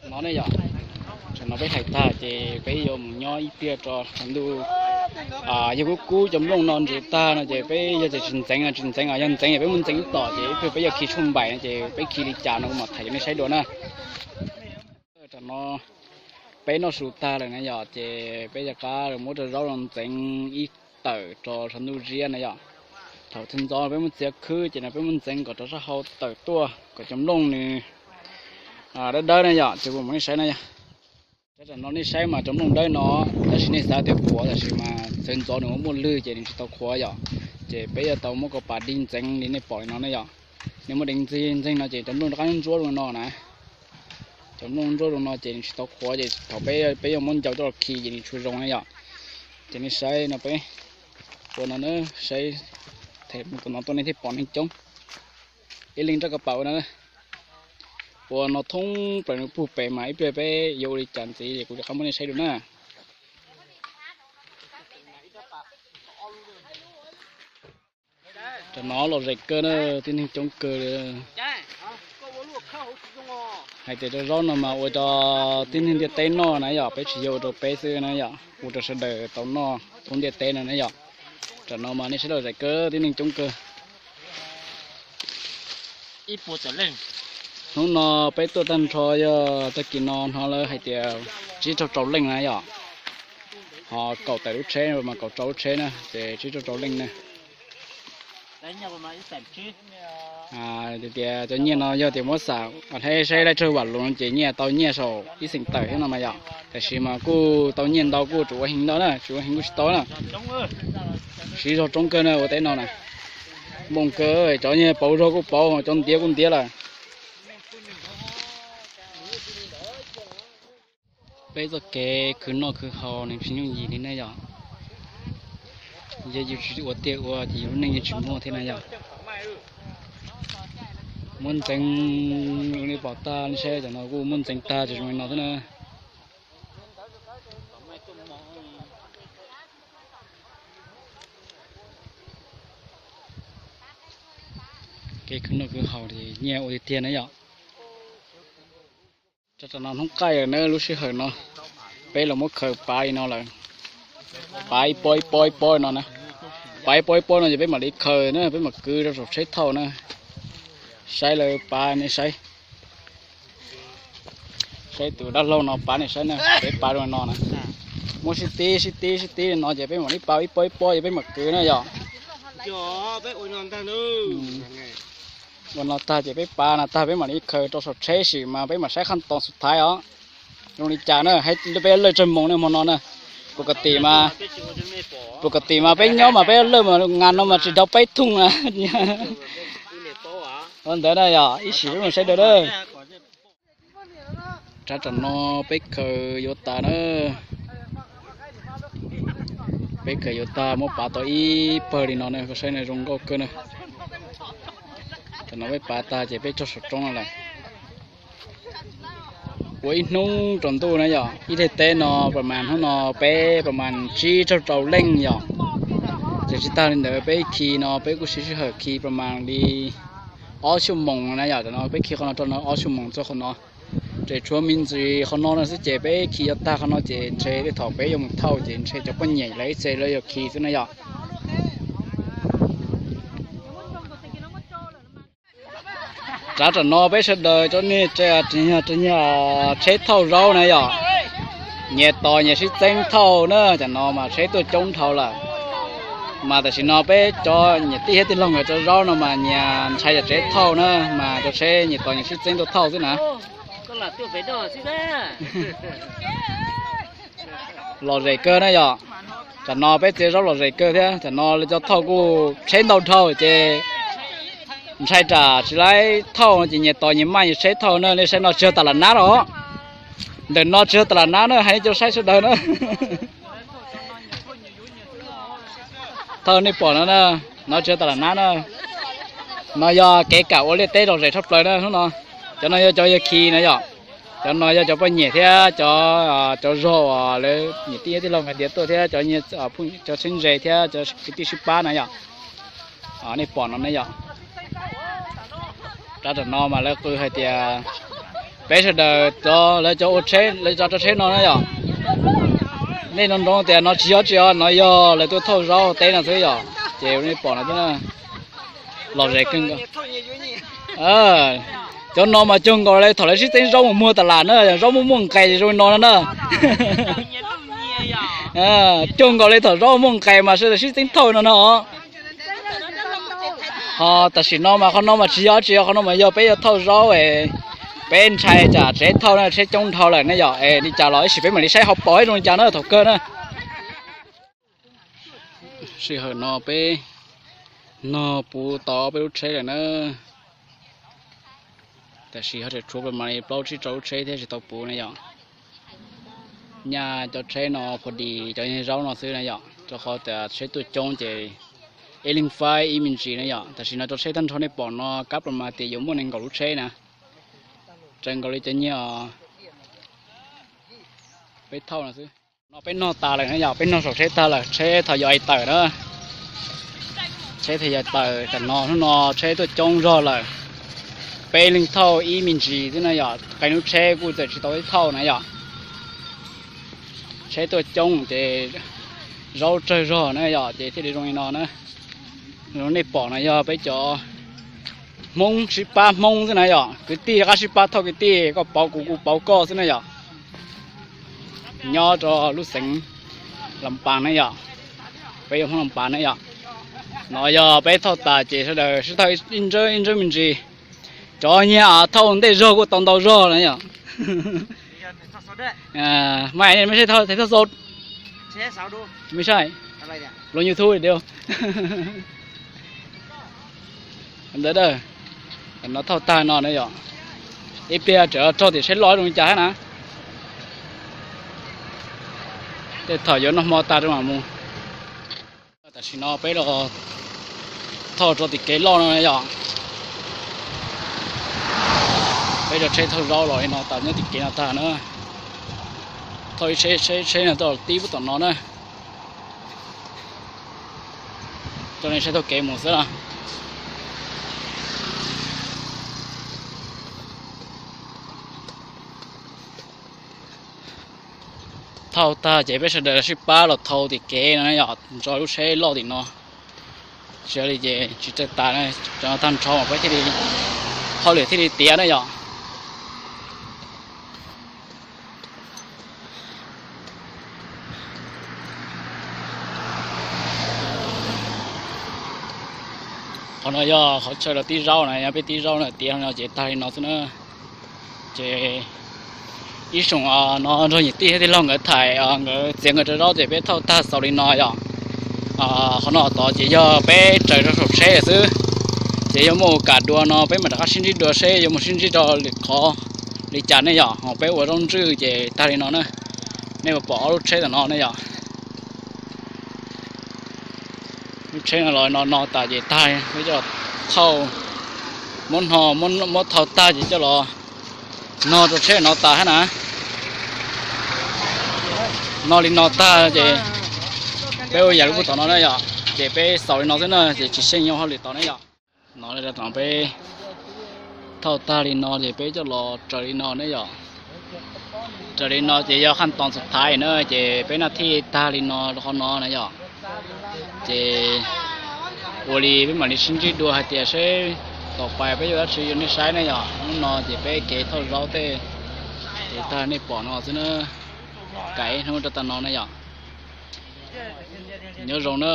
No ne yom, tam no peb hais tag ces peb yuav mus nyob ib pliag rau tsaus ntuj. Yog kub kub cov nplooj no ntsuv tag no ces peb yog tias tsis ntxeev no, tsis ntxeev os, yog ntxeev es peb muab ntxeev ib tom ces ib pliag peb yuav khi tshuaj npaim no ces peb khi li cas no kuv mam tham rau nej saib dua na. Tam no peb noj su tag lawm na yom, ces peb rov qab muab rau zaub no ntxeev ib tawm rau tsaus ntuj ziab na yom. Thaum twg ntxov peb muab txiav khwb ces no peb muab ntxeev kom rov sab hau tawm tuaj kom cov nplooj nws dawb dawb na yom, ces kuv mam nej saib na yom. Tam no nej saib mas cov nplooj dawb no, tab sis nej xav tias qhuav tab sis mas txawv ntxov nws muaj muaj lwg ces nws tsis tau qhuav yom. Ces peb yuav tau muab cov pas dig ntxeev li nej pom li no ne yom. Nej muab deev ntxeev ntxeev no ces cov nplooj rov qab ntsuab zoo no na. Cov nplooj ntsuab zoo no ces nws tsis tau qhuav ces thaum peb, peb yuav muab ncau coj los khi ces nws tsis zoo na yom. Ces nej saib no peb ua no na, saib, them mus tom no tuaj nej thiaj pom neeg coob. Ib leeg rab ka paus ua no, ua no thoob plaws nws puag pem mas ib pliag peb yuav ua li cas ntxiv ces kuv rov qab muab nej saib dua na. Tam no lom zem kawg na, tib neeg coob kawg li. Hais tias cov zaub no mas ua rau tib neeg ntiaj teb noj na yom, peb tsis yog ua rau peb xwb na yom, ua rau sawv daws tau noj thoob ntiaj teb no na yom. Tam no mas nej saib lom zem kawg, tib neeg coob kawg. Hnub no peb tuaj tag nrho yog tag kis no hnov lawv hais tias tsib rau rau leej na yom. Ho kaum tawm lub tsheb mas kaum rau lub tsheb na ces tsib rau rau leej na. Tias cov nyiaj no yog tias muab xam saib laib tsawg vam luv ces nyiaj tau nyiaj saum ib xeem tawm thiab no mas yom. Tab sis mas kuj tau nyiaj ntau kuj tsis ua heev ntau na, tsis ua heev kuj tsis tau na. Siv zog tsoob kawg na ua teb no na. Nplooj kawg, cov nyiaj pauv zog kuj pauv, cov ntiav kuj ntiav lawm. Peb txoj kev khwv noj khwv haus nws tsis yooj yim li na yom. Yog yus tsis ua tiag ua ces yus lub neej yeej tsis muaj thiab na yom. Muab ntxeev li pom tag, saib tam no kuj muab ntxeev tag tsis zoo li no thiab na. Kev khwv noj khwv haus ces nyiaj ua tiag tiag na yom. Tam no hnub qaij lawm na, lub sij hawm no peb los muab khaws pav li no lawm. Pav ib pob ib pob ib pob no na. Pav ib pob ib pob no ces peb mam li khaws na, peb mam kwv rau saum tsheb thauj na. Saib lawv pav nej saib. Saib tus dab laug no pav nej saib na, peb pav rau no na. Muab sib tib sib tib sib tib li no ces peb mam li pav ib pob ib pob ces peb mam kwv na yom. Ua no tag ces peb pav no tag peb mam li khaws rau saum tsheb sim mas peb mam saib khaj toos xub thaiv os. Zoo li cas na, peb lawj tsawg moos ne hmo no na. Pus ka tim mas, pus ka tim mas peb nyob mas peb lawj mas ngas no mas tsis dhau peb thooj na. Ua ntawd na yom, ib sim peb mus saib dua na. Rab tam no peb khaws yuav tas na. Peb khaws yuav tag muab pav tau ib pawg li no na, koj saib na zoo nkauj kawg na. Tam no peb pav tag ces peb tso saum roob no lawm. Ua ib hnub rau ntuj na yom, ib daim teb no pas mas hnub no peb pas mas tsib caug rau leej yom. Ces tsis tag li ntawd peb khi no peb kuj siv sij hawm khi pas mas li ob xuab moos na yom. Tam no peb khi qhov no rau no ob xuab moos txog qhov no. Ces tshuav me ntsis qhov no no xwb ces peb khi yuav tag qhov no ces ntshe tej thaum peb yuav mus thauj ces ntshe cov poj niam lawv ib txhia lawv yuav khi xwb na yom. Rab tam no peb sawv daws cov niag tsev, tsev, tsheb thauj zaub na yom. Nyias tos nyias sib txeeb thauj na, tam no mas tsheb tuaj coob dhau lawm. Mas tam sim no peb cov niam tij thiab tij laug nkawd cov zaub no mas nyias ntshai yam tsev thauj na, mas cov tsheb nyias tos nyias sib txeeb tuaj thauj xwb na. Lom zem kawg na yom. Tam no peb txiav zaub lom zem kawg thiab, tam no lawv cov thauj kuj tsheb ntau dhau ces ntshai tsam tsis laib thauj no ces nyias tos nyias maj nyias tsheb thauj na, nej saib no tsis yog tas lam nab los. Ntawm no tsis yog tas lam nab na, hais nej cov saib sawv daws na. Thauj nej pom no na, no tsis yog tas lam nab na. No yog kev kam ua liaj teb lom zem tshaj plaws na hnub no. Cov no yog cov yawg khi na yom. Cov no yog cov poj niam thiab cov, cov zog uas lawv niam tij thiab tij laug nkawd tiav tuaj thiab cov, cov txheeb ze thiab cov kwv tij sib pab na yom. Nej pom no ne yom. Rab tam no mas lawv qw hais tias Peb sawv daws, lawv cov ua tsheb, lawv cov rau tsheb no na yom. Nej nco ntsoov tias no tsis yog tsis yog, no yog lawv tuaj thauj zaub teb no xwb yom, ces nej pom no xwb na. Los ze kawg nkaus. Cov no mas cuag nkaus li thaum lawv sib txeeb zaub mus muag tas las na, zaub muaj muaj nqis zoo no no na. Cuag nkaus li thaum zaub muaj nqis mas sawv daws sib txeeb thauj no no. Ho tam sim no mas qhov no mas tsis yog tsis yog, qhov no mas yog peb yuav thauj zaub, peb ntshai tsam tsev thauj na, tsheb coob dhau lawm ne yom. Es li cas los ib sim peb mam li saib ho pom ib zoo li cas na thaum kawg na. Sij hawm no peb nog puv tau peb lub tsheb lawm na. Tam sim ho tseem tshuav mas li plaub tsib rau lub tsheb thiab tsis tau puv na yom. Nyaj cov tsheb no pha dis cov zaub no xwb na yom, rau qhov tias tsheb tuaj coob ces ib leeg faib ib me ntsis na yom. Tam sim no cov tsheb tag nrho nej pom no kab plas mas tias yuav muaj nees nkaum lub tsheb na. Tsaws nkaus li cov nyiaj peb thauj no xwb. No peb nog tas lawm na yom, peb nog saum tsheb tag lawm, tsheb thaum yuav tawm na. Tsheb thaum yuav tawm tam no, hnub no tsheb tuaj coob zog lawm. Peb leeg thauj ib me ntsis xwb na yom, qee lub tsheb kuj txawm tsis tau ib thauj na yom. Tsheb tuaj coob ces zaub tsawg zog na yom, ces thiaj li zoo li no na. Zoo nej pom no yog peb cov Hmoob sib pab Hmoob xwb na yom, kwv tij rov qab sib pab thauj kwv tij, koj pauv kuv kuv pauv koj xwb na yom. Nyob rau lub xeev Las Pas ne yom, peb yog Hmoob Las Pas ne yom. No yog peb thauj tas ces sawv daws sib thauj ib ntsawb ib ntsawb me ntsis. Cov nyiag thauj ntej zog kuj tau ntau zog na yom. Mas nej saib thauj xaus, me saib, lub YouTube video. Ntawd, no thauj tag no na yom, ib pliag tseem rau tim tsheb loj zoo li cas thiab na. Tej thaum yuav noj hmo tag rau mam mus. Tam sim no peb los thauj rau tim kev loj no na yom. Peb cov tsheb thauj zaub los li no tas nyob tim kev no tag na. Thauj ib tsheb tsheb no tau tib pub tom no na. Coj nej saib taug kev mus xwb na. Thauj tag ces peb sawv daws sib pab los thauj tim kev no yom, tso lub tsheb loj tim no. Tsis li ces tsis raws tas, tag nrho mas peb thiaj li, hauj lwm thiaj li tiav na yom. Qhov no yog qhov chaw los tib zaub na, yog peb tib zaub na tiav no ces tag li no xwb na. Ces ib xyoos no nrog niam tij thiab tij laug nkawd tham, nkawd txiav nkawd cov zaub ces peb thauj tag xaus li no yom. Qhov no tod ces yog peb tsaws rau saum tsheb xwb, ces yuav mus kam dua no peb mam rov qab sib ntsib dua seb yuav mus sib ntsib rau lwm qhov li cas ne yom. Ho peb ua zaub ntswj ces tag li no na. Nej puas pom ob lub tsheb tom no ne yom? Lub tsheb no los no no tas ces tag, peb coj thauj, muab no, muab thauj tag ces coj los no rau tsheb no tas hab na. No li no tag ces peb ua yam li pub tom no na yom, ces peb xaus li no xwb na, ces tsis xyeej nyob hauj lwm tod ne yom. No tom peb thauj tag li no ces peb coj los raws li no ne yom. Raws li no ces yog khaj toos xub thaiv na, ces peb naj thij tag li no rau qhov no na yom. Ces ua li peb mam li sib ntsib dua hais tias seb tom pais peb yuav dab tsi rau nej saib ne yom. Hnub no ces peb kev thauj zaub tej ces tag nej pom no xwb na. Kam ib hnub rau tag no na yom. Nyob zoo na.